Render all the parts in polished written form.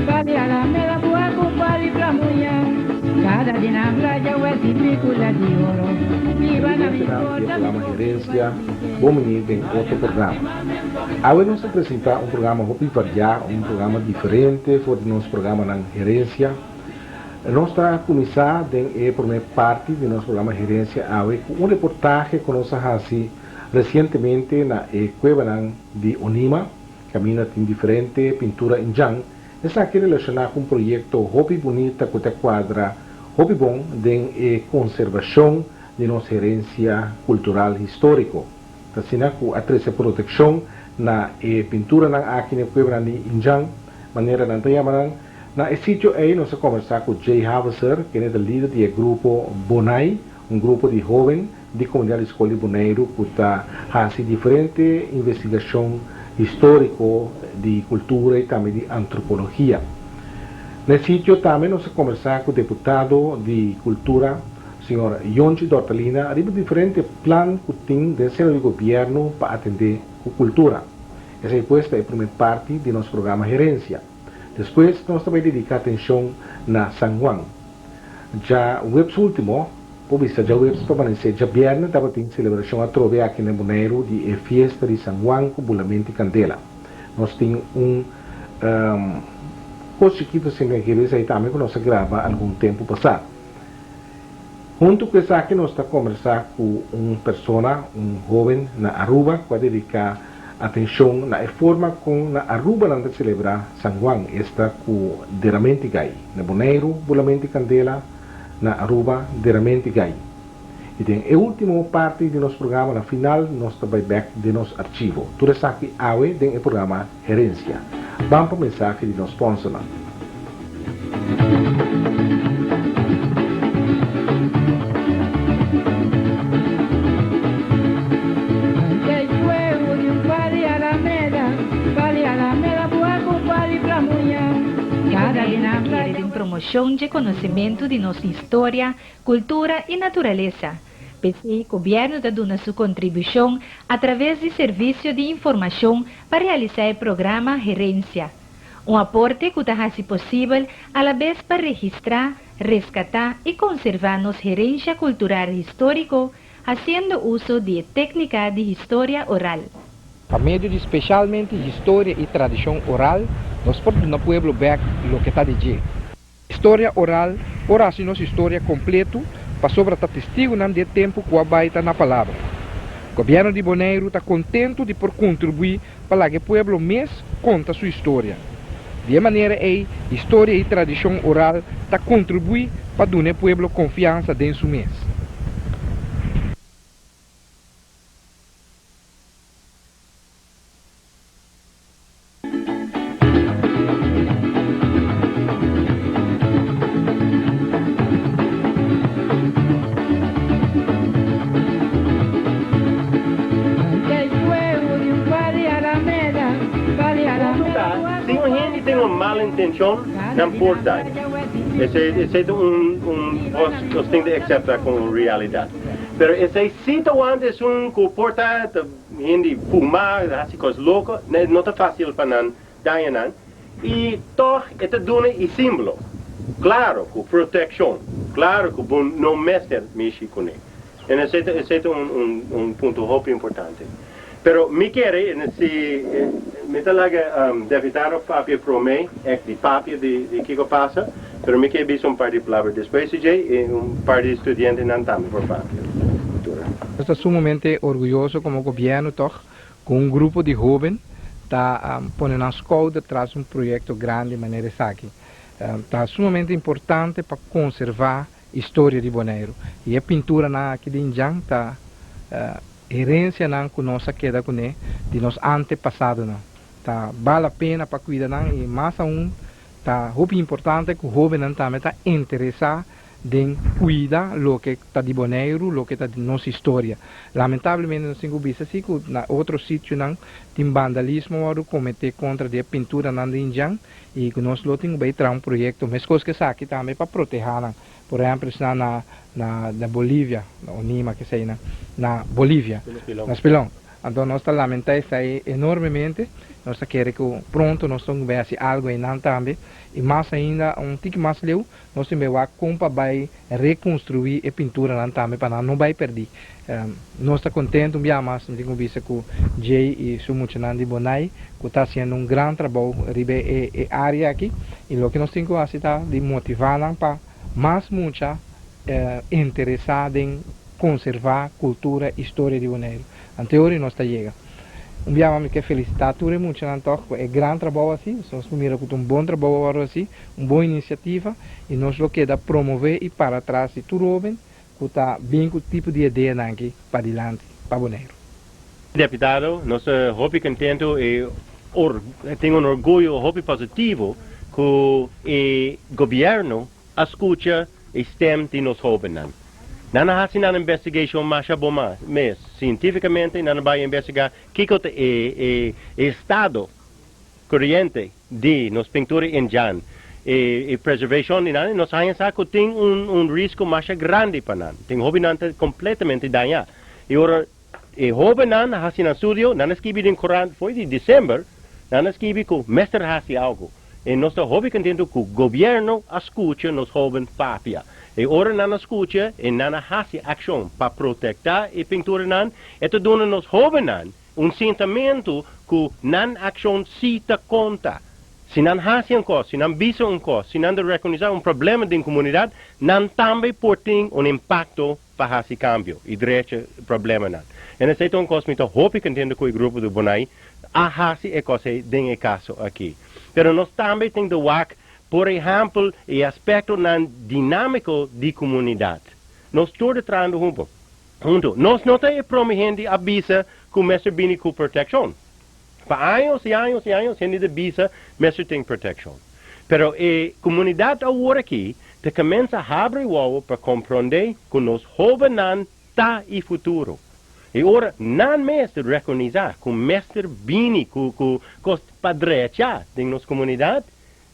Oyente di programa Herencia, bon bini den otro programa. Awe nos ta presenta un programa hopi variá, un programa diferente for di nos programanan Herencia. Nos ta kuminsá den e promé parti di nos programa Herencia awe ku un reportahe ku nos a hasi resientemente na e kuebanan di Onima, kaminda tin diferente pintura indjan. Esaki relashoná ku un proyekto hopi bunita ku ta kuadra hopi bon den e konservashon di nos herensia kultural históriko. Ta asina ku a trese protekshon na e pinturanan aki na e kuebanan di indjan, manera nan ta yama nan. Na e sitio ei nos a kombersá ku Jay Haveser, kende ta lider di e grupo Bonai, un grupo di hóben di komunidat di skol di Boneiru ku ta hasi diferente investigashon históriko di kultura i tambe di antropologia. Na e sitio tambe nos a kombersá ku deputado di kultura, señor Yonchi Dortalina, riba diferente plan ku tin den seno di gobièrnu pa atendé ku kultura. Esei pues ta e promé parti di nos programa Herensia. Despues nos ta bai dediká atenshon na San Juan. Djaweps último, por bisa djaweps pa amanesé djabièrnè tabatin selebrashon atrobe aki na Boneiru di e fiesta di San Juan ku bulamenti kandela. Nos tin un kos chikitu asina aki riba esei tambe ku nos a graba algun tempu pasá. Huntu ku esaki nos ta kombersá ku un persona, un hóben na Aruba ku a dediká atenshon na e forma kon na Aruba nan ta selebrá San Juan, esta ku deramenti gai. Na Boneiru bulamenti kandela, na Aruba deramenti gai. I den e último parti di nos programa na final nos ta bai bèk den nos archivo. Tur esaki awe den e programa Herensia. Ban pa mensahe di nos sponsornan. Boneiru ta kere den promocion dje konosementu di nos historia, kultura i naturalesa. P'esei gobièrnu ta duna su kontribushon atraves di Servisio di Informashon pa realisá e programa Herensia. Un aporte ku ta hasi posibel alabes pa registrá, reskatá i konservá nos herensha kultural históriko hasiendo uso di e téknika di historia oral. Pa medio di speshalmente historia i tradishon oral nos por duna pueblo bèk loke ta di dje. Historia oral por hasi nos historia kompletu pasobra ta testigunan di e tempu ku a bai ta na palabra. Gobièrnu di Boneiru ta kontentu di por kontribuí pa laga e pueblo mes konta su historia. Di e manera ei historia i tradishon oral ta kontribuí pa duna e pueblo konfiansa den su mes. Punto ta, si un hende tin un mal intencion, nan por daña. Esey, esey ta un, un, nos, nos tin di acepta como un realidad. Pero esey si ta wanta esun cu por ta, ta Hende fuma, hasi kos loko, no ta fásil pa nan daña nan, i tòg e ta duna e símbolo klaro ku protekshon, klaro ku bo no mester mishi kuné. En esei ta esei ta un un un punto hopi importante. Pero mi kere si mi ta laga deputado papia promé èk di papia di di kiko pasa, pero mi ke bisa un par di palabra despues di dje i un par di studiantenan tambe por papia. Nos ta sumamente orguyoso komo gobièrnu tòg ku un grupo di hóben ta pone nan skouder tras un proyekto grandi manera esaki. Ta sumamente importante pa konservá historia di Boneiru i e pinturanan aki di Indjan ta herensianan ku nos a keda kuné di nos antepasadonan. Ta bal la pena pa kuida nan i mas aun ta hopi importante ku hóbennan tambe ta interesá den kuida loke ta di Boneiru, loke ta di nos historia. Lamentablemente nos tin ku bisa si ku na otro sitionan tin bandalismo wòrdu kometé kontra di e pinturanan di Indjan i ku nos lo tin ku bai traha un proyekto meskos ku esaki tambe pa protehá nan. Por ehèmpel esnan na na Bolivia, na Onima keseinan, na Bolivia, na Spilon. Anto nos ta lamentá esei enormemente. Nos ta kere ku pronto nos ta bai hasi algu einan tambe. I mas ainda, un tiki mas leu, nos tin bai wak kon pa bai rekonstruí e pinturanan tambe pa nan no bai pèrdí. Nos ta kontentu un bia mas, mi tin ku bisa ku Jay i su muchanan di Bonai ku ta hasiendo un gran trabou riba e área aki. I loke nos tin ku hasi ta di motivá nan pa mas mucha interesá den konservá kultura i storia di Boneiru. Anteori nos ta yega. Un bia mas mi ke felisitá tur e muchanan tòg ku e gran trabou hasi. Nos por mira ku ta un bon trabou a wòrdu hasi, un bon inisiativa i nos lo keda promové i para tras di tur hóben ku ta bin ku tipo di ideanan aki padilanti pa Boneiru. Deputado, nos ta hopi kontentu i tin un orguyo hopi positivo ku e gobièrnu a skucha e stem di nos hóbennan. Nan a hasi nan investigashon masha bon mes. Sientífikamente nan a bai investigá kiko ta e estado koriente di nos pintura indjan, e preservashon di nan, i nos haña sa ku tin un risko masha grandi pa nan. Tin hóbennan ta kompletamente dañá. I ora e hóbennan a hasi nan studio, nan a skibi den korant for di desèmber, nan a skibi ku mester hasi algu. I nos ta hopi kontentu ku gobièrnu a skucha nos hóben papia. I ora nan a skucha i nan a hasi akshon pa protektá e pinturanan, e ta duna nos hóbennan un sintimentu ku nan akshon sí ta konta. Si nan hasi un kos, si nan bisa un kos, si nan ta rekonosé un problema den komunidat, nan tambe por tin un impakto pa hasi kambio i drecha problemanan. En esei ta un kos mi ta hopi kontentu ku e grupo di Bonai a hasi e kos ei den e kaso aki. Pero nos tambe tin di wak, por ehèmpel, e aspektonan dinámiko di komunidat. Nos tur ta trahando huntu. Huntu. Nos no ta e promé hende a bisa ku mester bini ku protekshon. Pa años i años i años hende ta bisa mester tin protekshon. Pero e komunidat awor aki ta kuminsá habri wowo pa komprondé ku nos hóbennan ta e futuro. I ora nan mes ta rekonosé ku mester bini ku kos pa drecha den nos komunidat,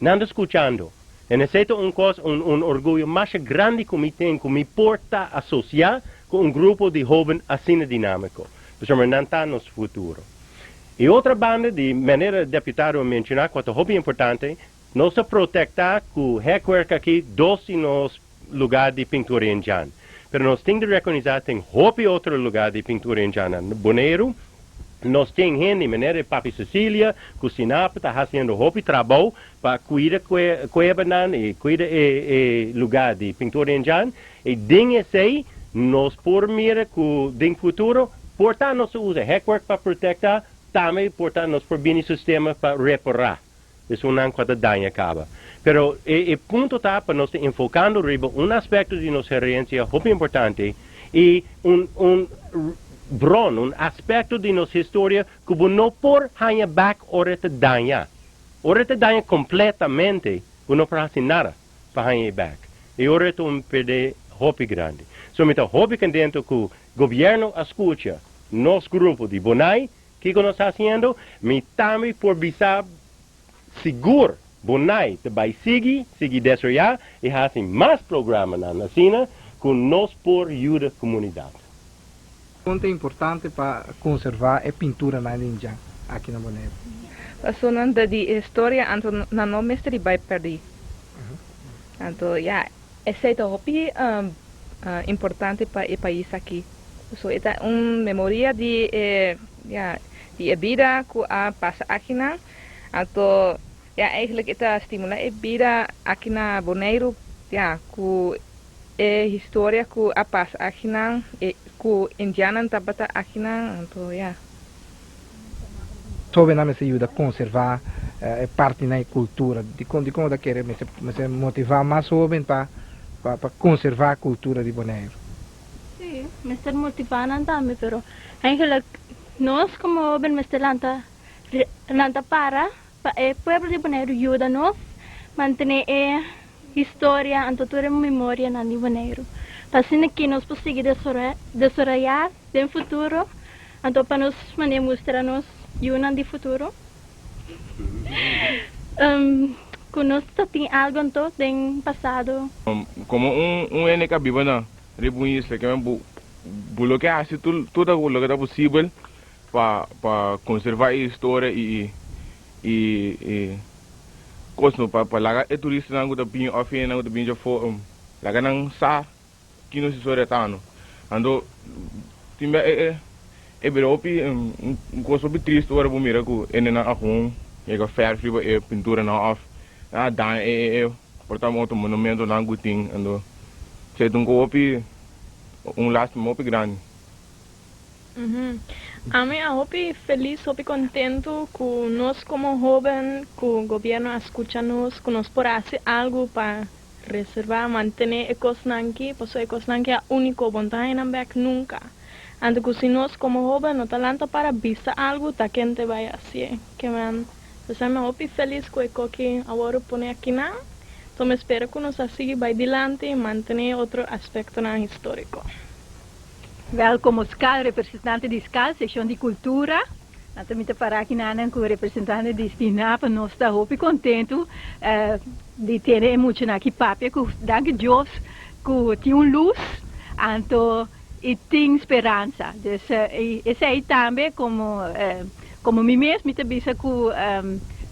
nan ta skuchando. I esei ta un kos, un orguyo mas grandi ku mi tin, ku mi por ta asosiá ku un grupo di hóben asina dinámiko. Pasobra nan ta nos futuro. I otro banda, di manera deputado a menshoná, ku ta hopi importante, nos a protektá ku hekwerk aki dos di nos lugá di pintura indjan. Pero nos tin di rekonosé tin hopi otro lugá di pintura indjan na Boneiru. Nos tin hende, manera Papi Cecilia, ku Stinapa ta hasiendo hopi trabou pa kuida kuebanan i kuida e lugá di pintura indjan. I den esei, nos por mira ku den futuro, por ta nos usa hekwerk pa protektá, tambe por ta nos por bini sistema pa repará. Esunnan ku ta daña kaba. Pero e punto ta pa nos enfokando riba un aspekto di nos herensia hopi importante i un bron, un aspekto di nos historia ku bo no por haña bèk ora ta daña. Ora ta daña kompletamente, bo no por hasi nada pa haña bèk. I ora ta un pèrdè hopi grandi. So mi ta hopi kontentu ku gobièrnu a skucha nos grupo di Bonai, kiko nos ta hasiendo, mi tambe por bisa sigur Bonai ta bai sigui desaroyá i hasi mas programanan asina ku nos por yuda komunidat. Punto importante pa konservá e pinturanan indjan aki na Boneiru. Pasobra di historia anto nan no mester bai pèrdí. Anto ja, esei ta hopi importante pa e pais aki. So e ta un memoria di ja, di e bida ku a pasa akinan. Anto ja, eigenlijk e ta stimulá e bida aki na Boneiru, ja, ku e historia ku a pasa akinan, e ku indjannan tabata akinan, anto ja. Hóbennan mester yuda konservá parti na kultura. Di kon ta kere mester motivá mas hóben pa konservá kultura di Boneiru. Sí, mester motivá nan tambe, pero eigenlijk nos komo hóben mester lanta para pa e pueblo di Boneiru yuda nos mantené e historia anto tur e memorianan di Boneiru. Pa asina ku nos por sigui desaroyá den futuro, anto pa nos manera mustra nos yunan di futuro. Ku nos tin algu anto den pasado. Komo un hende ku biba na riba un isla, ku bo lo ke hasi tur loke ta posibel. pa pa konservá e historia i i i kos no pa pa laga e turistanan ku ta bini òf hendenan ku ta bini djafó laga nan sa ki nos historia ta no. Anto tin bia e e e bira hopi un kos hopi triste ora bo mira ku hendenan a gewoon yega fèrf riba e pinturanan òf nan a daña e e e por ta otro monumentonan ku tin. Anto esei ta un kos hopi un lástima hopi grandi. Ami a hopi felis, hopi kontentu ku nos komo hóben, ku gobièrnu a skucha nos, ku nos por hasi algu pa reservá, mantené e kosnan aki, pasobra e kosnan aki a úniko, bo no ta haña nan bèk nunka. Anto ku si nos komo hóben no ta lanta para bisa algu, ta ken te bai hasié? Ke men, p'esei mi a hopi felis ku e koki a wòrdu pone akinan. Anto mi spera ku nos a sigui bai dilanti i mantené otro aspektonan históriko. Wèl, komo skal, representante di skal, sekshon di kultura, anto mi ta pará aki nanan ku representante di Stinapa, nos ta hopi kontentu di tene e muchanan aki papia ku danki Dios ku tin un lus, anto i tin speransa. Dus esei tambe komo komo mi mes mi ta bisa ku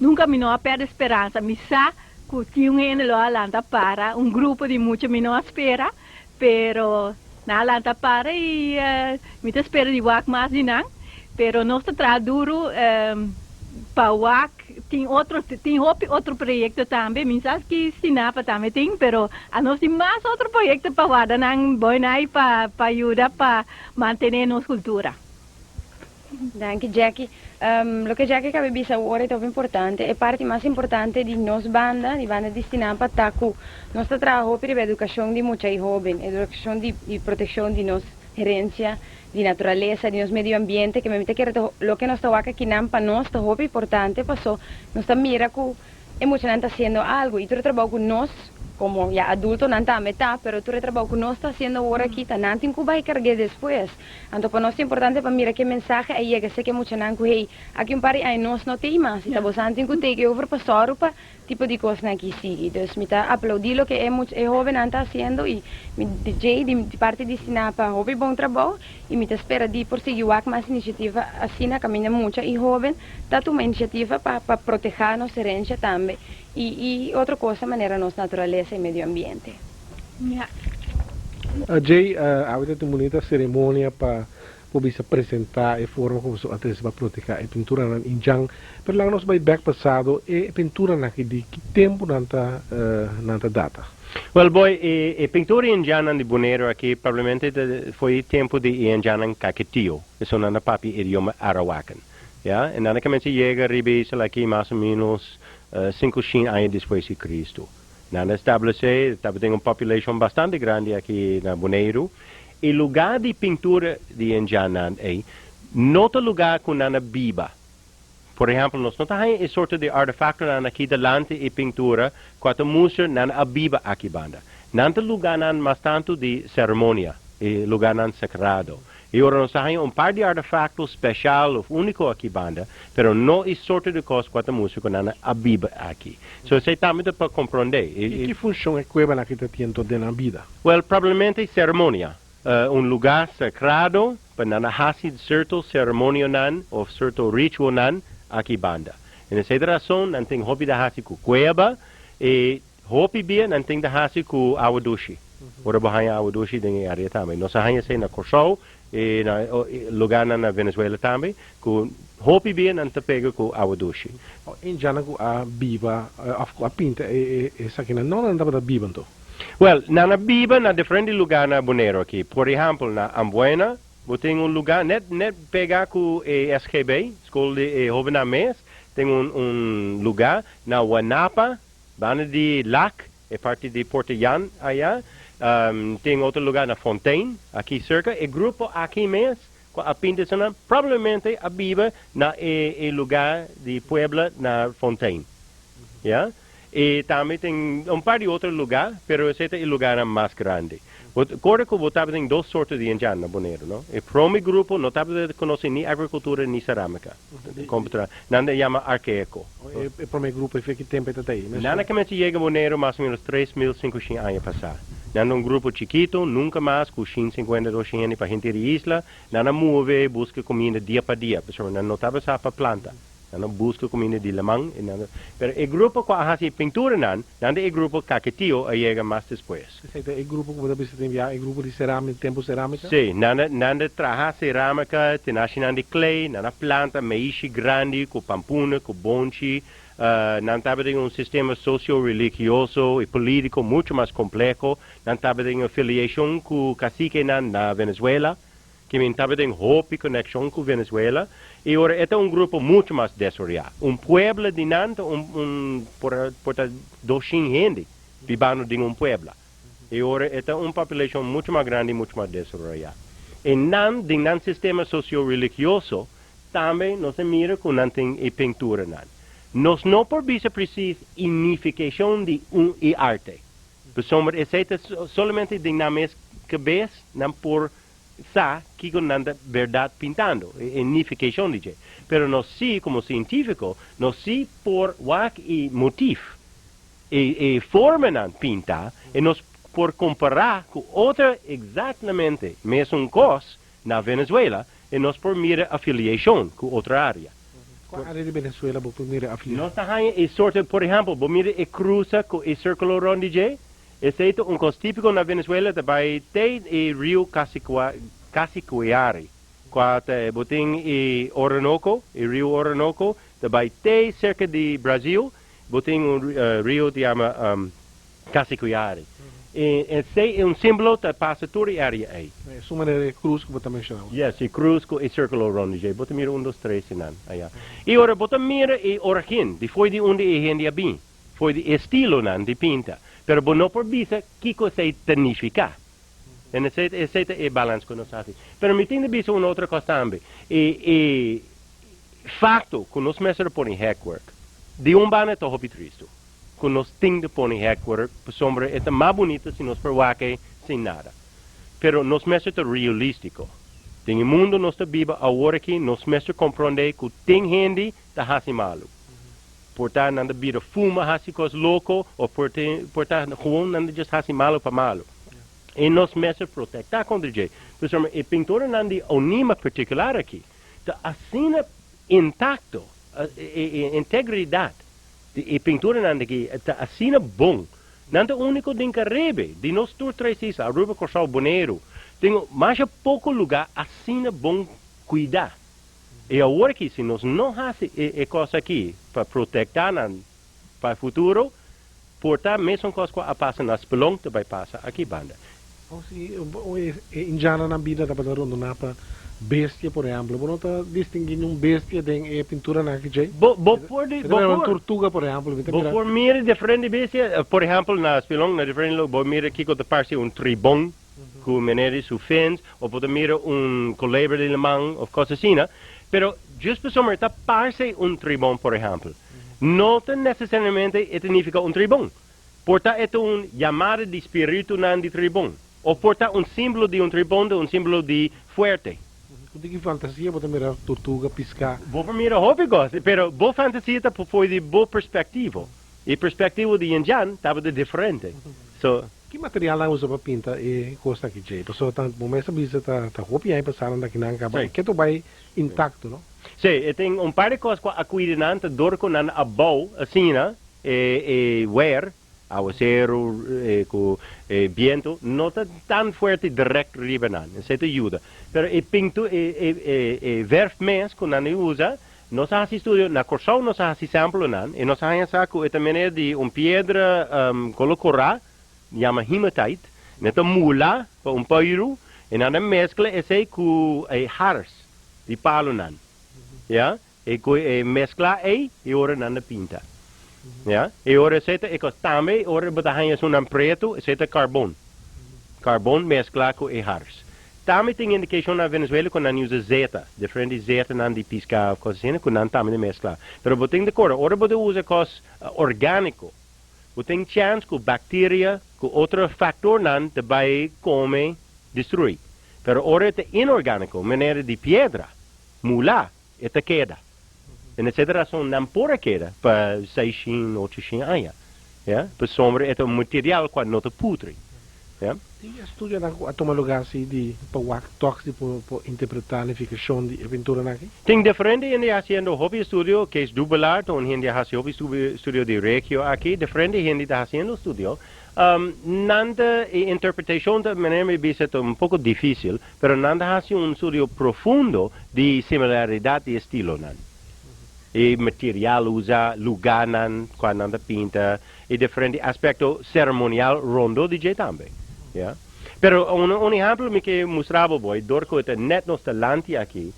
nunka mi no a pèrdè speransa, mi sa ku tin un hende lo a lanta para, un grupo di mucha mi no a spera, Pero nan a lanta para y mi ta spera di wak mas di nan. Pero nos ta traha duru pa wak. Tin otro, tin hopi otro proyecto tambe. Mi sa ki Stinapa tambe tin, pero anos tin mas otro proyecto pa warda nan boinai pa pa yuda pa mantene nos cultura. Danki Jacky. Loke Jacky kabe bisa awor e ta hopi importante. E parti mas importante di nos banda, di banda di Stinapa ta ku nos ta traha hopi riba edukashon di mucha i hoben, edukashon di di protekshon di nos herensia, di naturalesa, di nos medio ambiente, ke mi ta kere ta loke nos ta wak akinan pa nos ta hopi importante paso nos ta mira ku E muchanan ta hasiendo algu i tur e trabou ku nos, komo ya adultonan tambe ta, pero tur e trabou ku nos ta hasiendo awor aki ta nan tin ku bai karg'é despues. Anto pa nos ta importante pa mira ke mensahe a yega seki e muchanan ku hey, aki un par di aña nos no t'ei mas i ta bosan tin ku take over pa sòru pa tipo di kosnan aki sigui. Dus mi ta aplaudí loke e mucha e hóbennan ta hasiendo i mi djei di parti di Stinapa hopi bon trabou i mi ta spera di por sigui wak mas inisiativa asina kaminda mucha i hóben Ta tuma iniciativa pa pa proteha nos herencia tambe y y otro cosa manera nos naturalesa y medio ambiente. Jay, awe ta tin un bunita ceremonia pa por bisa presenta e forma como su a trece pa proteha e pinturanan indjan. Pero laga nos bay bek pasado, e pinturanan aki di ki tempo nan ta nan ta data? Wel boy, e e pintura indjannan di Boneiru aki probablemente ta foi e tempo di e indjannan Kaketio, esun nan ta papia idioma Arawakan. Ya, e nan a kuminsá yega riba e isla aki mas o ménos sinkoshin aña despues di Kristu. Nan a establesé, tabatin un populashon bastante grandi aki na Boneiru. E lugá di pintura di indjannan ei no ta lugá ku nan a biba. Por ehèmpel, nos no ta haña e sorto di artefaktonan aki delante e pintura ku a ta mustra nan a biba aki banda. Nan ta lugánan mas tantu di seremonia, e lugánan sagrado. I ora nos a haña un par di artefakto speshal of úniko aki banda, pero no e sorto di kos ku a ta mustra ku nan a biba aki. So esei tambe ta pa komprondé. I ki funshon e kuebanan aki ta tin den nan bida? Wèl, probablemente seremonia. Un lugá sagrado pa nan a hasi sierto seremonionan of sierto ritualnan aki banda. En esei ta rason nan tin hopi ta hasi ku kueba i Hopi bia nan tin ta hasi ku awa dushi. Ora bo haña awa dushi den e área tambe. Nos a haña esei na Kòrsou i na lugarnan na Venezuela tambe ku hopi bia nan ta pega ku awa dushi. Indianan ku a biba òf ku a pinta esakinan no nan tabata biba anto? Wèl, nan a biba na diferente lugar na Boneiru aki. Por ehèmpel na Ambuena bo tin un lugar nèt nèt pega ku e SGB, Skol di e Hóbennan mes, tin un un lugar. Na Wanapa Banda di Lac, e parti di Porta Jan aya, tin otro lugar na Fontein, aki cerca. E grupo aki mes cu a pinta esnan probablemente a biba na e e lugar di Puebla na Fontein. Ya. Y tambe tin un par di otro lugar, pero esey ta e lugarnan mas grandi. Bo corda cu bo tabatin dos sorto di indian na Boneiru, no? E prome grupo no tabata conoci ni agricultura ni ceramica. Computra. Nan ta yama arkeeko. E prome grupo e fe ki tempo e ta ta ei? Nan a kuminsá yega Boneiru mas o menos 3500 aña pasá. Nan ta un grupo chikito, nunca mas cu 150, 200 hende pa henter e isla. Nan a move, busca cuminda dia pa dia, pasobra nan no tabata sa pa planta. Nan a busca cuminda di laman. Y nan, pero e grupo cu a haci e pinturanan, nan ta e grupo Caquetio a yega mas despues. Esey ta e grupo cu bo ta bisa den bia, e grupo di ceramica, tempo ceramica? Si, nan a, nan a traha ceramica, tenashinan di klei, nan a planta meishi grandi cu pampuna, cu bonchi. Nan tabatin un sistema socio-religioso y politico mucho mas compleho. Nan tabatin afiliacion cu caciquenan na Venezuela, ke men tabatin hopi conexion cu Venezuela. Y ora e ta un grupo mucho mas desaroyá. Un pueblo di nan ta un, un por, por ta 200 hende bibando den un puebla. Y ora e ta un populacion mucho mas grandi y mucho mas desaroyá. Y nan, den nan sistema socio-religioso, tambe nos a mira cu nan tin e pinturanan. Nos no por bisa precies e nificacion di un e arte. Pasobra esey ta solamente den nan mes cabes nan por sa kico nan ta berdad pintando, e nificacion di dje. Pero nos si, como cientifico, nos si por wak e motief, e formanan pinta, y nos por compara cu otro exactamente mesun cos na Venezuela, y nos por mira afiliacion cu otro area. Cua area di Venezuela bo por mira afiliacion? Nos ta haya e sorto, por ehempel, bo mira e cruza cu e circulo rond di dje, esey ta un cos tipico na Venezuela, ta bay te e rio Casiquiare, cua ta, bo tin e Orinoco, e rio Orinoco, ta bay te cerca di Brasil, bo tin un rio ta yama Casiquiare. E esey e un simbolo ta pasa tur e area ey. E su manera e cruz cu bo ta menciona. Yes, e cruz cu e circulo rond di dje. Bo ta mira un, dos, tres nan aya. Y ora bo ta mira e origin di fo'i di unda e hende a bin, fo'i di e estilonan di pinta. Pero bo no por bisa kico esey ta nifica. En esey, esey ta e balans cu nos haci. Pero mi tin di bisa un otro cos tambe. E, e facto cu nos mester a pone hekwerk, di un banda ta hopi tristo. Cu nos tin di pone hekwerk, pasobra e ta mas bunita si nos por wak e sin nada. Pero nos mester ta realistico. Den e mundo nos ta biba awor aki, nos mester comprende cu tin hende ta haci malo. Por ta nan ta bira fuma haci cos loco, of por por ta gewoon nan ta just haci malo pa malo. Y nos mester protecta contra dje. Pasobra e pintoranan di Onima particular aki ta asina intacto, e integridad di e pinturanan di aki ta asina bon. Nan ta unico den Caribe, di nos tur tres isla, Aruba, Corsou, Boneiru. Tin masha poco lugar asina bon cuida. Y awor aki si nos no haci e cos aki pa protecta nan pa e futuro, por ta mesun cos cu a pasa na Spelonk ta bay pasa aki banda. O si e indiananan bida tabata rondona pa bestia, por ehemplo, bo no ta distingui niun bestia den e pinturanan aki djei? Bo bo por di, bo por. Un tortuga, por ehemplo, mi ta mira. Bo por mira diferente bestia, por ehemplo na Spelonk, na diferente lugar, bo mira kico ta parse un tribon cu meneer di su fins, of bo ta mira un colebra di laman of cos asina, pero just pasobra ta parse un tribon, por ehemplo, no ta necesariamente e ta nifica un tribon. Por ta e ta un yamada di spiritunan di tribon, of por ta un simbolo di un tribon ta un simbolo di fuerte. Ku di ki fantasia bo ta mira tortuga piská? Bo por mira hopi kos, pero bo fantasia ta for di bo perspektivo. E perspektivo di Indian tabata diferente. So. Ki material nan usa pa pinta e kos aki djei? Pasobra ta bo mes a bisa ta ta hopi aña pasá nan ta kinan kaba e keto bai intakto, no? Sí, e tin un par di kos ku a kuida nan ta dor ku nan a bou asina. E weer, awaseru ku e bientu, no ta tan fuerte direct riba nan. Esei ta yuda. Pero e pintu, e verf mes ku nan a usa, nos a hasi estudio, na Kòrsou nos a hasi samplenan i nos a haña sa ku e ta manera di un piedra kolo korá, yama hematite, nan ta mula pa un puiru i nan a meskla esei ku e hars di palunan. Ya. E ku e meskla ei e ora nan ta pinta. Ya, e ora esei ta e kos. Tambe e ora bo ta haña esunnan pretu, esei ta karbon. Karbon meskla ku e hars. Tambe tin indikashon na Venezuela ku nan usa zeta, diferente zetanan di piska of kos asina ku nan tambe ta meskla. Pero bo tin di kòrda, ora bo ta usa kos orgániko, bo tin chèns ku bakteria ku otro faktornan ta bai kome, destruí. Pero ora e ta inorgániko, manera di piedra, mulá, E ta keda. En esei rason nan por a keda pa 600, 800 aña. Ya, pasobra e ta un material kua no ta putri. Ja. Tin estudionan ku a tuma lugá si di pa wak tòg si por por interpretá nifikashon di e pinturanan aki? Tin diferente hende hasiendo hopi estudio, Kees Dubelaar ta un hende a hasi hopi estudio di regio aki, diferente hende ta hasiendo estudio. Nan ta, e interpretashon ta, manera mi bisa, ta un poko difísil, pero nan ta hasi un estudio profundo di similaridat di estilonan, e material usa, lugánan kua nan ta pinta, E diferente aspecto ceremonial rondo di dje tambe. Ya. Pero un un ehempel mi ke mustra bo boy, dor ku ta net nos ta lanti aki,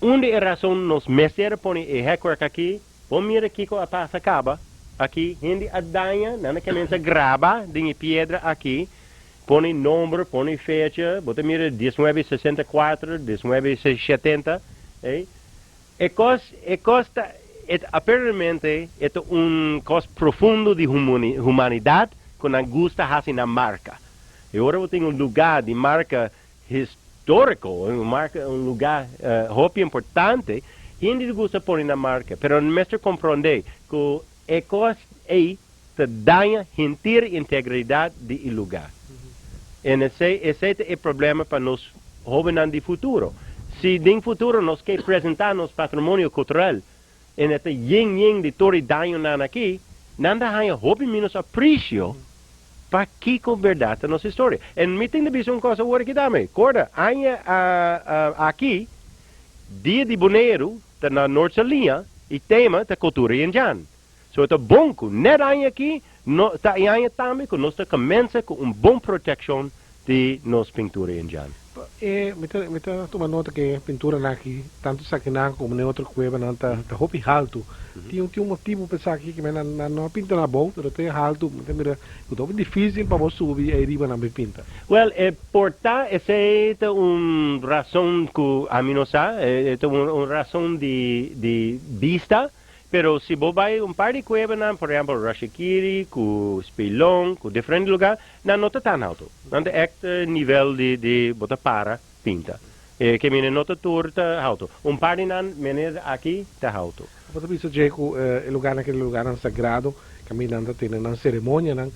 un di e rason nos mester a pone e hekwerk aki, bo mira kiko a pasa kaba aki, hende a daña, nan a kemensa graba den e piedra aki, pone nomber, pone fecha, bo ta mira 1964, 1970, ey. E kos, e kos ta, e ta aparentemente e ta un kos profundo di humanidat ku nan gusta hasi nan marka. I ora bo tin un lugá di marka históriko, un marka, un lugá hopi importante, hende ta gusta pone nan marka. Pero nan mester komprondé ku e kos ei ta daña henter integridat di e lugá. En esei, esei ta e problema pa nos hóbennan di futuro. Si den futuro nos ke presentá nos patrimonio kultural en e ta yen yen di tur e dañonan aki, nan ta haña hopi ménos apresio pa kiko bèrdat ta nos historia. En mi tin di bisa un kos awor aki tambe. Korda, aña aki, Dia di Boneiru ta na Noord Saliña i tema ta Kultura Yenjan. So e ta bon ku net aña aki no ta e aña tambe ku nos ta kemensa ku un bon protekshon di nos pintura indian. E mi ta mi ta tuma nota ku e pinturanan aki tantu esakinan komo den otro kuebanan ta ta hopi haltu. Tin un tin un motibu pa esaki ke nan nan no a pinta nan abou pero ta e haltu mi ta mira ku ta hopi difisil pa bo subi ei riba nan bai pinta. Wel e por ta esei ta un rason ku ami no sa e ta un un rason di di bista. Pero si bo bai un par di kuebanan, por ehempel Rashikiri ku Spelon ku diferente lugá, nan no ta tan alto. Nan ta ègt nivel di di bo ta para pinta. E ke mine no ta tur ta alto. Un par di nan meneer aki ta alto. Bo ta bisa dje ku e lugánan aki ta lugánan sagrado, kaminda nan ta tene nan seremonianan.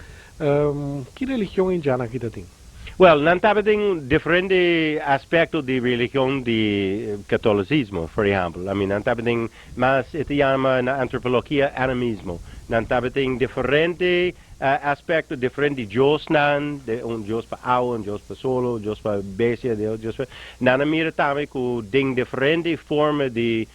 Ki religion indian aki ta tin? Wel, nan tabatin diferente aspecto di religion di catolicismo, for ehempel. I mean, nan tabatin mas, e ta yama na antropologia animismo. Nan tabatin diferente aspecto, diferente diosnan, de un dios pa awa, un dios pa solo, un dios pa bestia, dios pa. Nan a mira tambe cu den diferente forma di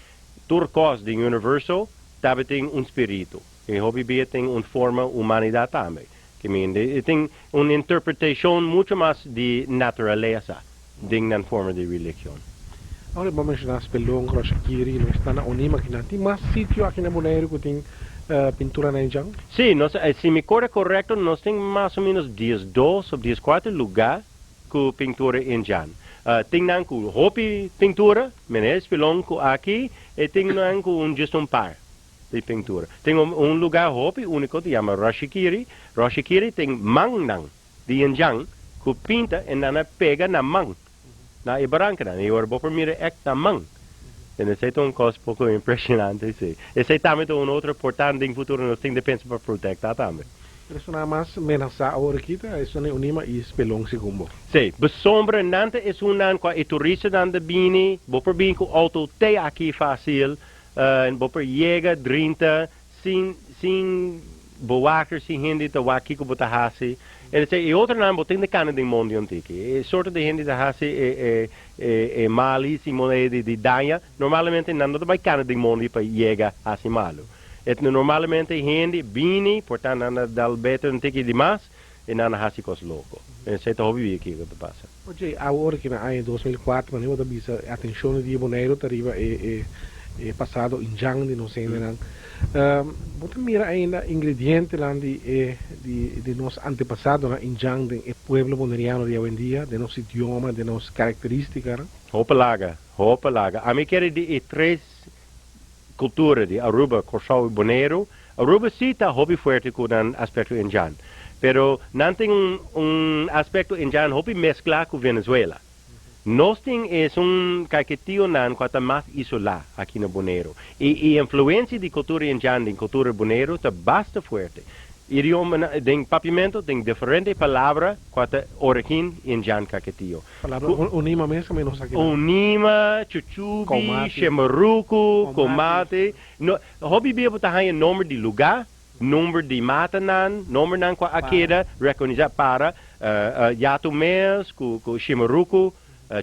tur cos den universo tabatin un spiritu. E hopi bia tin un forma humanidad tambe. Ke men e tin un interpretashon mucho mas di naturalesa den nan forma di religion. Awor bo a menshoná Spelonk, Roshakiri, nos ta na Onima akinan. Tin mas sitio aki na Boneiru ku tin pinturanan djan? Sí, nos, si mi kore korekto, nos tin mas o ménos 12 òf 14 lugá ku pintura indjan. Tin nan ku hopi pintura, meneer Spelonk ku aki, i tin nan ku un djis un par. Di pintura. Tin un lugar hopi unico ta yama Roshikiri. Roshikiri tin mannan di indjan cu pinta en nan a pega na man na e barancanan. Y ora bo por mira echt na man. En esey ta un cos poco impresionante si. Esey tambe ta un otro portan den futuro nos tin di pensa pa protecta tambe. Pero esunnan mas menasa awor aki ta esun di Unima y Spelon segun bo. Si, besombra nan ta esunnan cua e turistanan ta bini, bo por bini cu auto te aki facil. Bo por yega drinta sin sin bewaker, sin hende ta wak kiko bo ta hasi. E esei e otronan bo tin di kana den mondi un tiki. E sorto di hende ta hasi e e e e mali sin moneda di di daña, normalmente nan no ta bai kana den mondi pa yega hasi malu. E normalmente hende bini por ta nan a dal beter un tiki di mas i nan a hasi kos loko. Esei ta hopi bia kiko ta pasa. Oye, awor ki na aña 2004 manera bo ta bisa e atencion di Boneiru ta riba e e e pasado indjan di nos hendenan. Bo ta mira ainda ingredientenan di e di di nos antepasadonan indjan den e pueblo boneriano di awendia, den nos idioma, den nos caracteristicanan? Hopi laga, hopi laga. Ami kere di e tres Cultura di Aruba, Corsou y Boneiru. Aruba si ta hopi fuerte cu nan aspecto indjan, pero nan tin un un aspecto indjan hopi mezcla cu Venezuela. Nos tin esun caiquetionan cu a ta mas isola aki na Boneiru y e influencia di cultura indjan den cultura Boneiru ta basta fuerte. Idioma den Papiamento tin diferente palabra cu ta origin Indjan Kiketio. Palabra unima mes tambe nos aki. Unima, chuchubi, shemeruku, komati. No, hopi bia bo ta haya nomber di lugar, nomber di matanan, nombernan cu a keda reconisa para yatu mes cu shemeruku,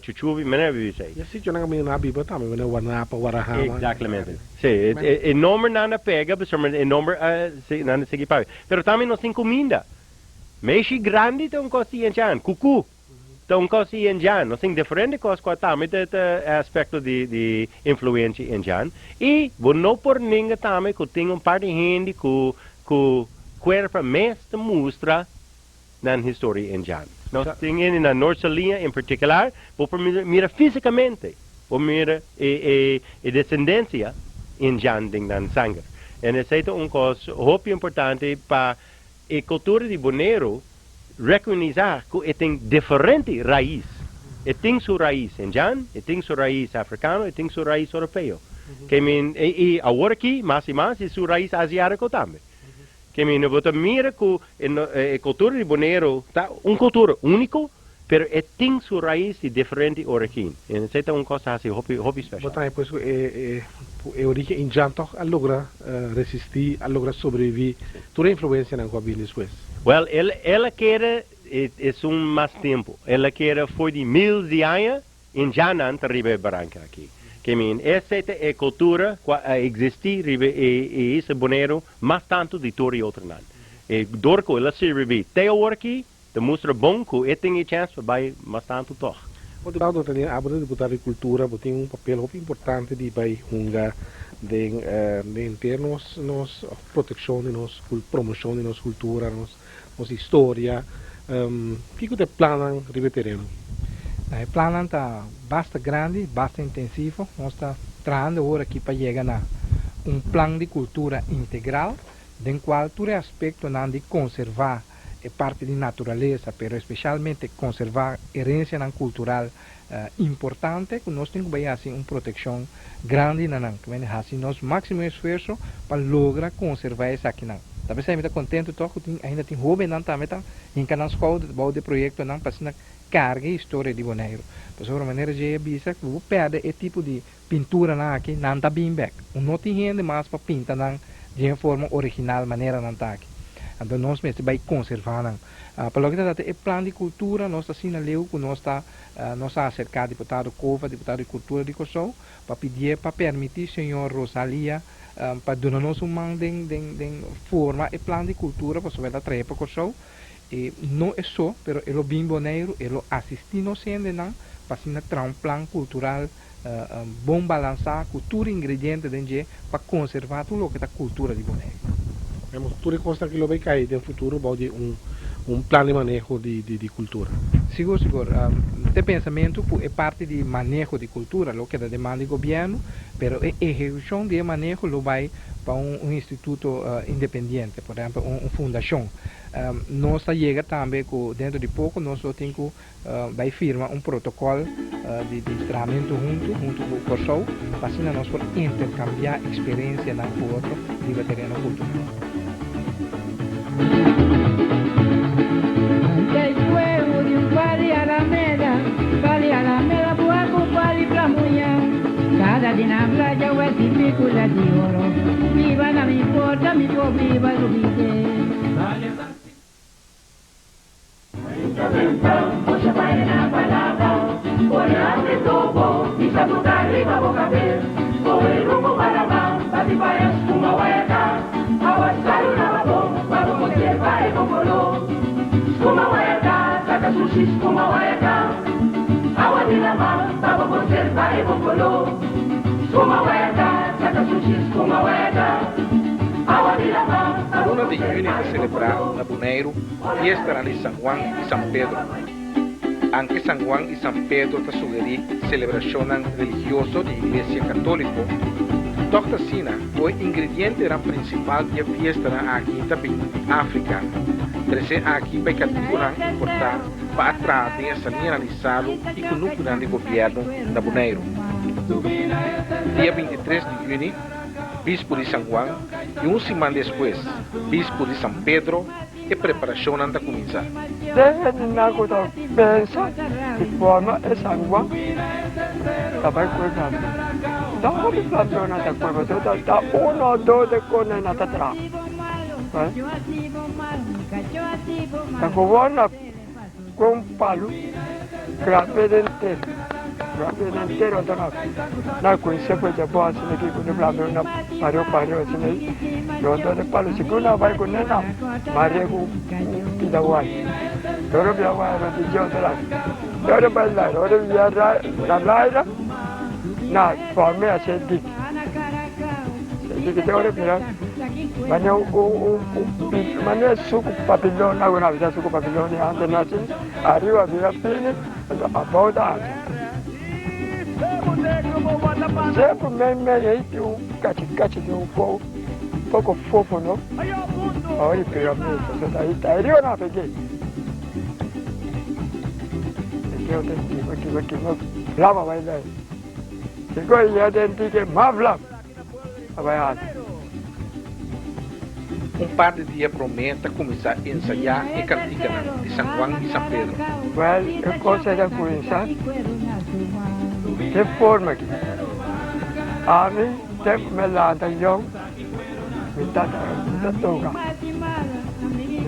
chuchubi, manera bo bisa. E sitionan cu mi na biba tambe, manera Wanapa, Warahama. Exactamente. Si, e nombernan a pega, pasobra e nomber a, nan a sigui papia. Pero tambe nos tin cuminda. Meishi grandi ta un cos di Indjan, cucu ta un cos di Indjan. Nos tin diferente cos cu tambe ta ta aspecto di di influencia Indjan. Y bo no por nenga tambe cu tin un par di hende cu cu cuerpo mes ta mustra nan historia Indjan. Nos tin hende na Noord Saliña en particular, bo por mira fisicamente, bo mira e e e descendencia Indjan den nan sanger. En esey ta un cos hopi importante pa E kultura di Boneiru rekonisá ku e tin diferente rais. E tin su rais indjan, e tin su rais afrikano, e tin su rais oropeo. Ke men, i awor aki mas i mas e su rais aziátiko tambe. Ke men, bo ta mira ku e kultura di Boneiru ta un kultura úniko, pero e tin su rais di diferente origin. I esei ta un kos ta hasi hopi, hopi Bo speshal. ta haña pues ku e e origen indjan tòg a logra resistí, a logra sobreviví tur e influensianan ku a bini despues? Wèl, el el a keda esun mas tempu. El a keda for di mil di aña indjannan ta riba e baranka aki. Ke men, esei ta e kultura ku a eksistí riba e e isla Boneiru mas tantu di tur e otronan. E dor ku el a sobreviví te awor aki, Ta mustra bon ku e tin e chèns pa bai mas tantu tòg. Otro lado Daniel, abo ta diputado di kultura, bo tin un papel hopi importante di bai hunga den den henter nos nos protekshon di nos promoshon di nos kultura, nos nos historia. Kiko ta e plannan riba e tereno? E plannan ta basta grandi, basta intensivo. Nos ta trahando awor aki pa yega na un plan di kultura integral den kual tur e aspektonan di konservá e parti di naturalesa, pero especialmente conserva herencianan cultural importante cu nos tin cu bay haci un proteccion grandi na nan. Cu haci nos maximo esfuerzo pa logra conserva esakinan. Ta pesey mi ta contento toch cu tin ainda tin hobennan tambe ta hinca nan schouder bou di e proyectonan pa asina carga e historia di Boneiru. Pasobra manera Jay a bisa cu bo perde e tipo di pinturanan aki nan ta bin bek. Un no tin hende mas pa pinta nan den e forma original manera nan ta aki. Anto nos mester bai konservá nan. Pa loke ta trata e plan di kultura nos ta asina leu ku nos ta nos a aserká diputado Cova, diputado di kultura di Kòrsou, pa pidié pa permití señor Rosalia pa duna nos un man den den den forma e plan di kultura pasobra el ta trae pa Kòrsou. E no e so, pero e lo bin Boneiru, e lo asistí nos hendenan pa asina traha un plan kultural bon balansá ku tur ingrediente den dje pa konservá tur loke ta kultura di Boneiru. Vemos tur e kosnan ki lo bay kai den futuro bou di un un plan di maneho di di kultura. Sigur sigur. Te pensamentu ku e parti di maneho di kultura lo keda den man di gobièrnu, pero e ehekushon di e maneho lo bai pa un un instituto independiente, por ehèmpel un un fundashon. Nos ta yega tambe ku dentro di poko nos lo tin ku Bai firma un protokòl di di trahamentu huntu, huntu ku Kòrsou, pa asina nos por interkambiá eksperensianan ku otro riba tereno kultural. Luna di yüni ta selebrá na Boneiru fiestanan di San Juan i San Pedro. Anke San Juan i San Pedro ta sugerí selebrashonnan religioso di Iglesia Katóliko, tòg ta asina ku e ingredientenan prinsipal di e fiestanan aki ta bini di Afrika, tresé aki pa e katibunan importá pa a traha den e saliñanan di salu i kunukunan di gobièrnu na Boneiru. Dia 23 di yüni. Bispu di San Juan i un siman despues Bispu di San Pedro e preparashonnan ta kuminsá. Den hendenan ku ta pensa di forma e San Juan ta bai kue flambeau. Ta hopi flambeaunan ta kue pasobra ta uno o dos de kone nan ta traha. Ta gewoon na Ku un palu grab'é den tera, grab'é den tera anto na na kuminsá ku e jabon asina ki ku blando na pareu pareu asina ei rondó di palu sigur nan bai kuné nan maria ku un pida waya ora pida waya rond di dje otro lado ora bai laira ora bia na laira na form'é asina diki diki te ora bira. Mane un mane suku papilon na guna bisa suku papilon di antes no asin ariba bira fini anto abou ta ancho. Semper mei mei ei tin un kachi kachi di un kou poko fofo no awor di pega mesa so ta ta ariba na peg'é. Peg'é ta kima kima kima flama bai lei. Siko ya den tike mas flama. a bai hasi. Un par di dia promé ta kuminsá ensayá e kantikanan di San Juan i San Pedro. Wèl, e kos ei ta kuminsá den forma aki. Ami tempu mi a lanta yòn, mi tata gusta toka.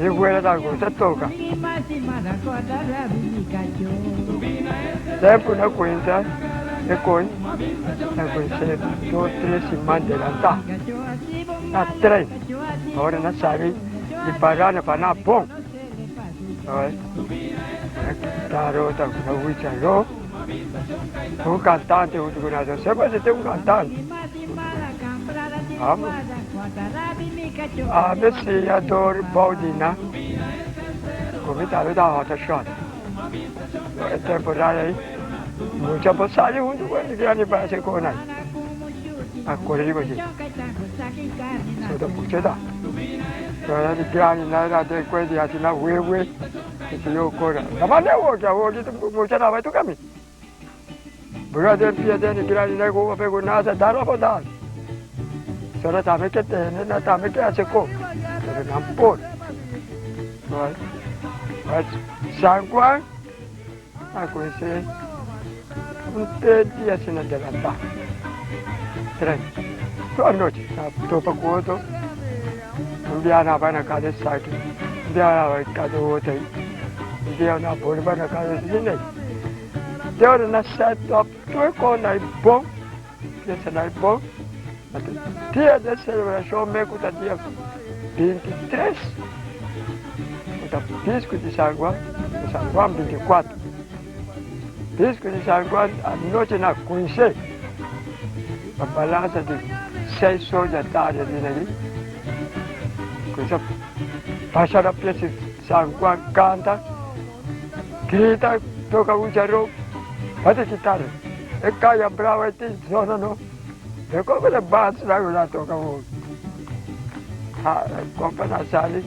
Mi wela ta gusta toka. Tempu na kuminsá e kos. Na kunsé dos tres siman delantá na tren ora na sali di Parana pa na bon na kitaro ta na wicharó un kantante huntu ku nan semper si tin un kantante ami siña dor bou di nan ku mi tambe ta hòta shòt. E temporada ei mucha por sali huntu ku e grandi pa hasi konan. A kore riba dje. So ta pucha ta. Pero di grandi nan era den kue di hasi nan wewe i si yo kore. Ta manda awoki, awoki mucha ta bai tur kaminda. Bura den pia den di grandi nan ku papia ku nasa dal apo dal. So nan tambe ke tene, nan tambe ke hasi ko. Pero nan por. San Juan a kumins'é un tres dia asina delantá. Tren. Tur anochi nan topa ku otro. Un bia nan bai na kada esaki, un bia nan bai kada otro ei, un bia nan bolbe bai na kada esaki. Te ora nan set up tur kos nan bon. Piensa na e bon, anto dia di e selebrashon me ku ta dia 23, ku ta Pisku di San Juan, di San Juan 24. Pisku di San Juan anochi na kunsé, pa balansa di seis or di tardi asina aki, kunsé pasa na pia di San Juan kanta, grita, toka wucharó, bati kitara. E kaya brava e tin zona no. De como de bas la la toca un. Ha, compa na sali.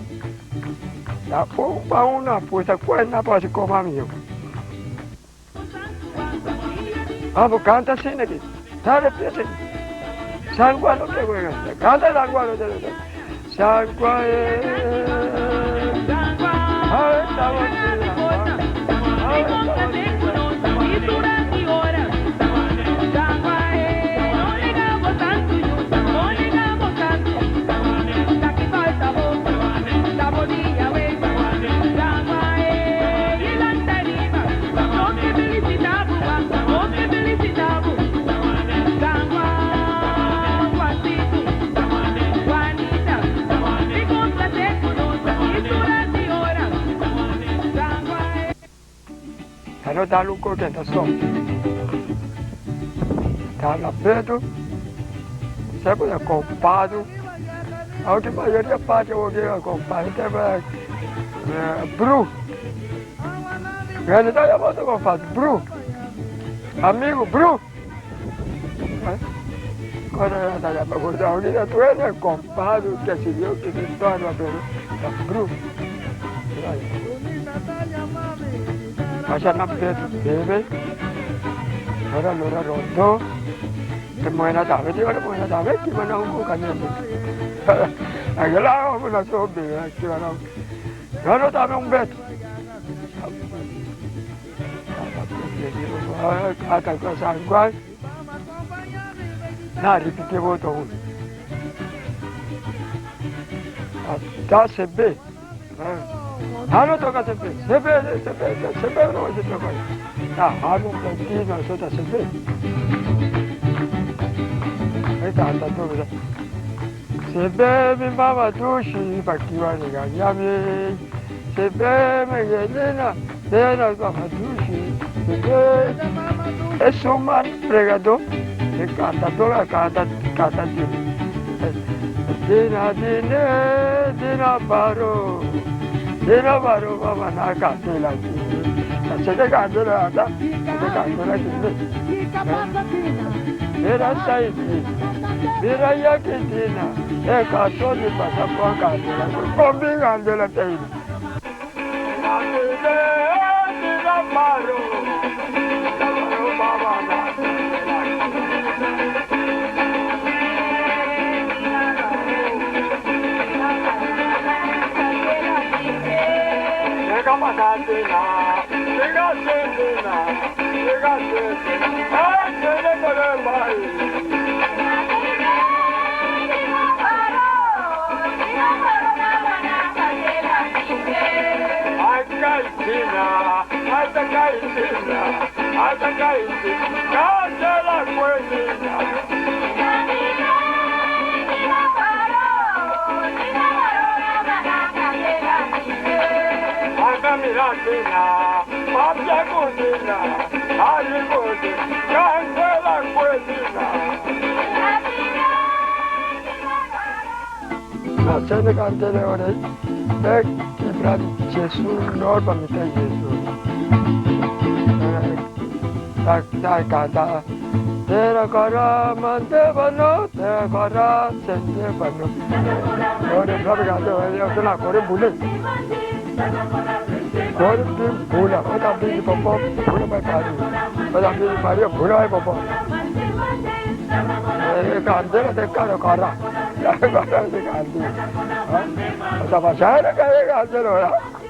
La un pa una puta cuerna pa si coma mio. Amo canta sin aquí. Dale piese. San Juan no te juega. Canta San Juan no te juega. San Juan. San Juan. Ta no dal un koke ta so. Ta la Pedro, sempre ta kompado. Aunque mayoria parte oke a kompado te ba bru. Realidad ya bota kompado bru. Amigo bru. Ora ya ta yama ku ta ahorita tu eres kompado ke si yo ke si torna pero ta bru. Pasa na Pedro bebe. Ora lora rondo. E muhénan tambe tin ora muhénan tambe kima nan un kuka niente. Akela hòmber nan so bebe nan kima nan. Nan no tambe un bet. Ata San Juan na ripiti voto un. Ata sebe. Hano toka sebe. Sebe sebe sebe no se toka. Ta hano ta ti no so ta sebe. Eta ata to. Sebe mi mama dushi bakiwa ni ganyami. Sebe mi gelina Dena mama dushi. Sebe es un man pregador. E cantador canta canta dina dine dina baro. Dina baro mama na cantela ki. Se te cantela ata. Se cantela ki. Mira saidi. Mira yakidina. E katoni pasa kwa cantela. Kombi cantela te. Dina baro. Baro mama na. Llega Macatina, llega Sentina, llega Sentina, ay, se le pone Ay, Caitina, ay, Caitina, canta la cueñina. Ay, miratina, papia cocina, ay, cocina, canta la cueñina. Na sene cantele ore, e kibra di Gesù, norma mi te Gesù. Ta ta canta. Tera kara mantevano, tera kara sentevano. Ore proprio canto, io sono ancora bule. Kore bin bula, ota bin popo, bula mai pari. Ota bin pari, bula mai popo. E cantele te caro kara. Kara te canti. Ota pasare che cantele ora.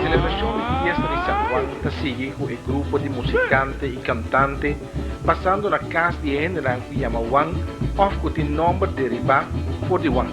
Celebracion di fiesta di San Juan ta sigui cu e grupo di musicante y cantante pasando na cas di hendenan cu yama Juan of cu tin nomber deriba for di Juan.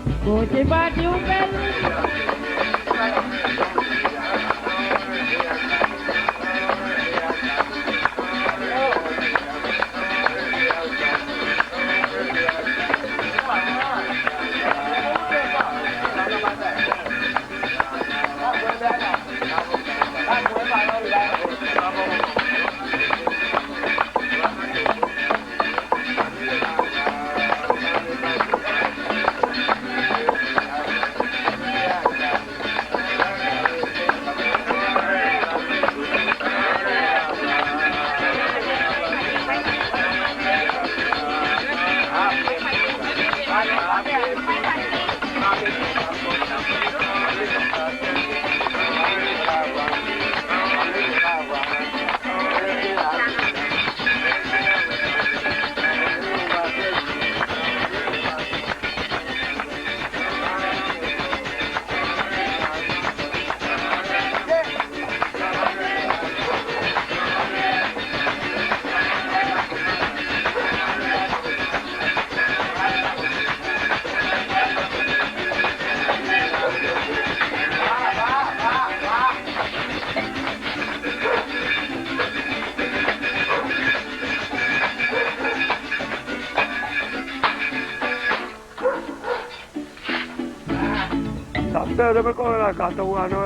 San Pedro me coge la canta jugando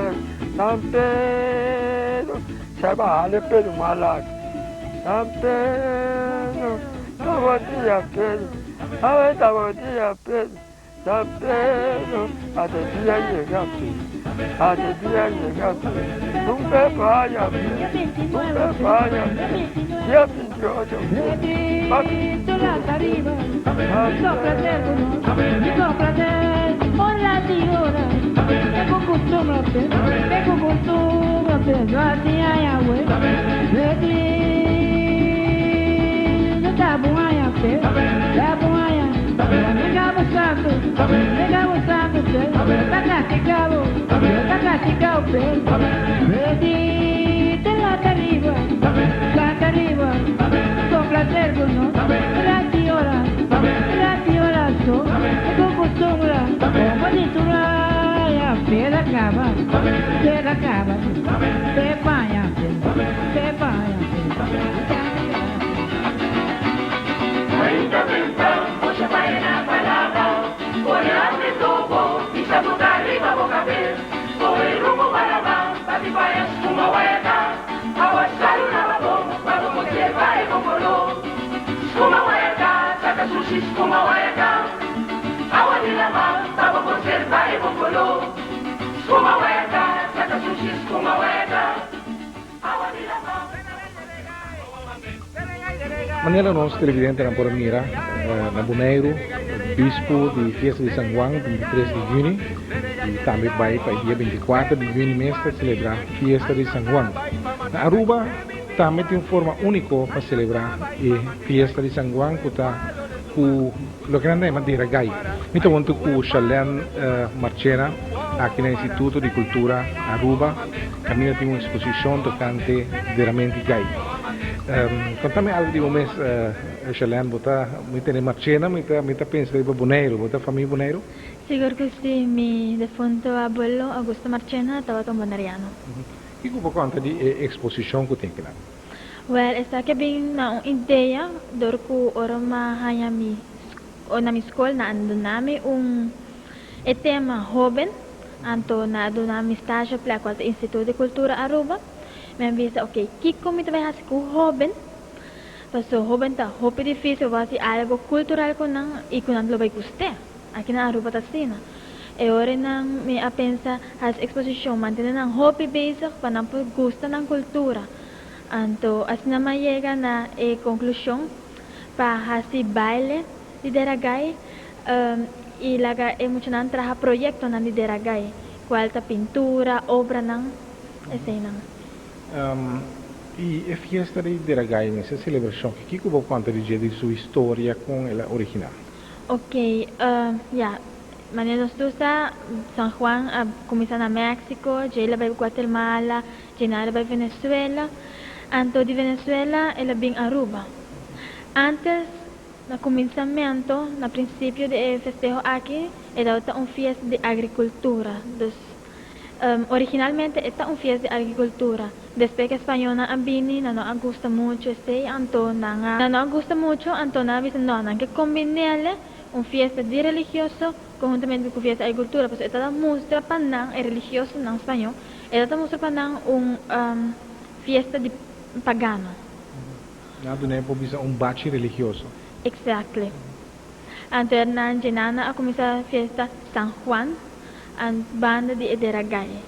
San Pedro se baja Pedro malak San Pedro bom dia Pedro a bom dia Pedro San Pedro a dia llega Pedro a dia llega Pedro un vaya Pedro un vaya Día 28 la Manera nos televidentenan por a mira na Boneiru, bispo di fiesta di San Juan, 23 di juni, y tambe bay pa e dia 24 di juni mes ta celebra fiesta di San Juan. Na Aruba tambe tin un forma unico pa celebra e fiesta di San Juan cu ta cu loke nan ta yama dera gai. Mi ta hunto cu Shalene Marchena aki na Instituto di Cultura Aruba caminda tin un exposicion tocante deramento di gai. Conta mi algo di bo mes Shalene, bo ta mi tene Marchena mi ta mi ta pensa riba Boneiru, bo ta famia Boneiru? Sigur cu si, mi defunto abuelo Augusto Marchena tabata un boneriano. Kico bo conta di e exposicion cu tin kinan? Wel, esaki a bin na un idea dor cu ora m'a haña mi na mi scol nan a duna mi un e tema hoben, anto nan a duna mi stage plek cual ta Instituto di Cultura Aruba. Mi a bisa ok, kico mi ta bay haci cu hoben? Paso hoben ta hopi dificil bo haci algo cultural cu nan y cu nan lo bay gust'e. Aki na Aruba ta asina. E ora nan mi a pensa haci exposicion, mantene nan hopi bezig pa nan por gusta nan cultura. Anto asina mi a yega na e conclusion pa haci baile di Deragai y laga e muchanan traha proyectonan di Deragai, cual ta pintura, obranan, eseinan. Y e fiesta di Deragai mes, e celebracion, kico bo conta di dje, di su historia, con el a origina? Ok, ya, manera nos tur sa, San Juan a cuminsa na Mexico, dje el a bay Guatemala, dje nan el a bay Venezuela, anto di Venezuela el a bin Aruba. Antes, na cuminsamento, na principio di e festeho aki, e tabata un fiesta di agricultura, dus originalmente e ta un fiesta di agricultura. Despues ku e spañolnan a bini, nan no a gusta muchu esei, anto nan a. Nan no a gusta muchu, anto nan a bisa, No, nan ke kombin'el un fiesta di religioso konhuntamente ku fiesta agrikultura, pasobra e ta ta mustra pa nan, e religiosonan spañol, e ta ta mustra pa nan un fiesta di pagano. Nan a dun'é por bisa un bachi religioso. Exactly. Anto Hernan dje nan a kuminsá fiesta San Juan, banda di e Deragai.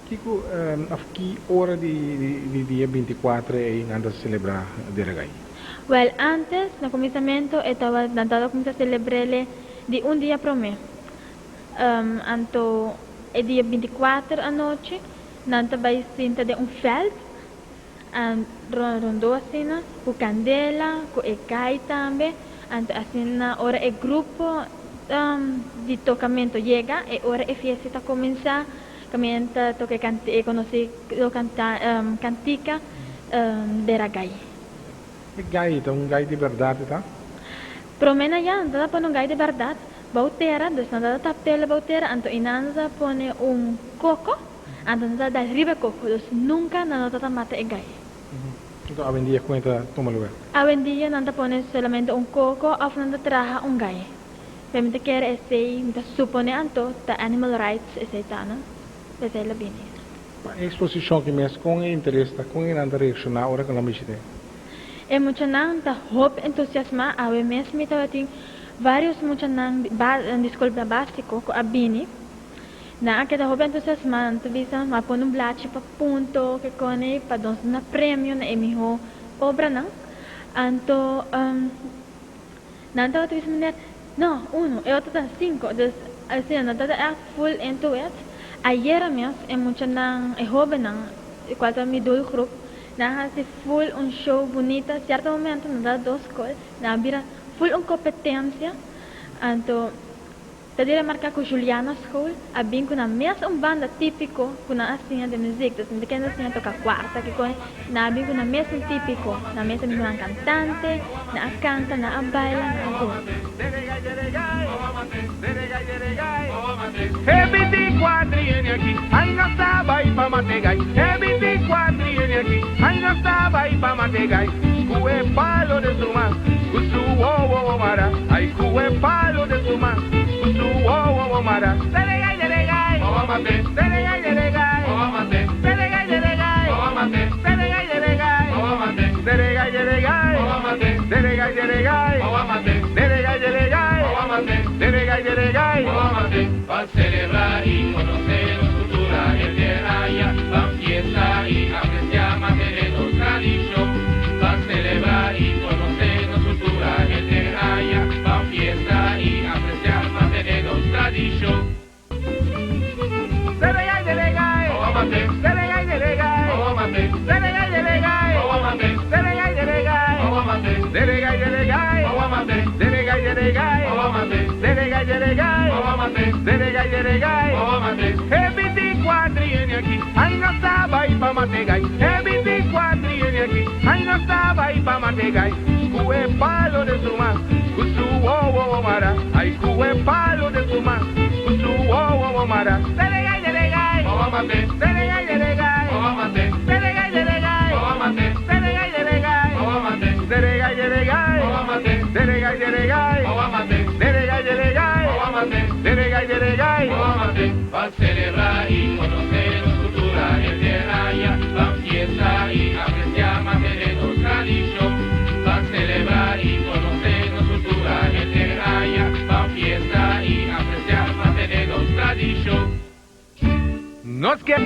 Kiko of ki ora di dia 24 ei nan ta selebrá Deragai? Wèl, ántes, na kuminsamentu, e tabata, nan tabata kuminsá selebr'é di un dia promé. Anto, e dia 24 anochi, nan ta bai sinta den un vèlt, rondó asina, ku kandela, ku e gai tambe. Anto asina ora e grupo di tocamento yega, e ora e fiesta ta cuminsa, caminda ta toca e conoci canta cantica dera gai. E gai ta un gai di berdad e ta? Prome na ya nan ta pone un gai di berdad bou tera, dus nan ta tapele bou tera, anto y nan ta pone un coco, anto nan ta dal riba e coco, dus nunca nan no ta mata e gai. Anto awendia con e ta tuma lugar? Awendia nan ta pone solamente un coco of nan ta traha un gai. Pero mi ta kere esei, mi ta supone anto ta animal rights esei ta no, p'esei lo bini. Pa e eksposishon ki mes kon e interes ta, kon e nan ta reakshoná ora ku nan bishit'é? E muchanan ta hopi entusiasmá, awe mes mi tabatin vários muchanan di skol básiko ku a bini, nan a keda hopi entusiasmá, nan ta bisa mi a pone un blachi pa punto ke kone pa nos duna premio na e mihó obranan, anto nan tabata bisa meneer no uno e otro ta sinku, dus asina nan tabata ègt full into it, ayera mes e muchanan e hóbennan kual ta mi doelgroep Nan hasi full un show bunita, cierto momento nan ta dos skol, nan a bira full un competencia, anto ta di remarca cu Juliana school a bin cu nan mes un banda tipico cu nan a siña den muziek, dus mi ta kende a siña toca cuarta kico, nan a bin cu nan mes un tipico, nan mes a bin cu nan cantante, nan a canta, nan a baila, nan a goza. Pa celebra y conoce nos cultura hende aya ban fiesta y aprecia mantene nos tradicion Pa celebra y conoce nos cultura hende aya ban fiesta y aprecia mantene nos tradicion. Pa celebra y conoce nos cultura hende aya ban fiesta y aprecia mantene nos tradicion Pa celebra y conoce nos cultura hende aya ban fiesta y aprecia mantene nos tradicion. Nos ke.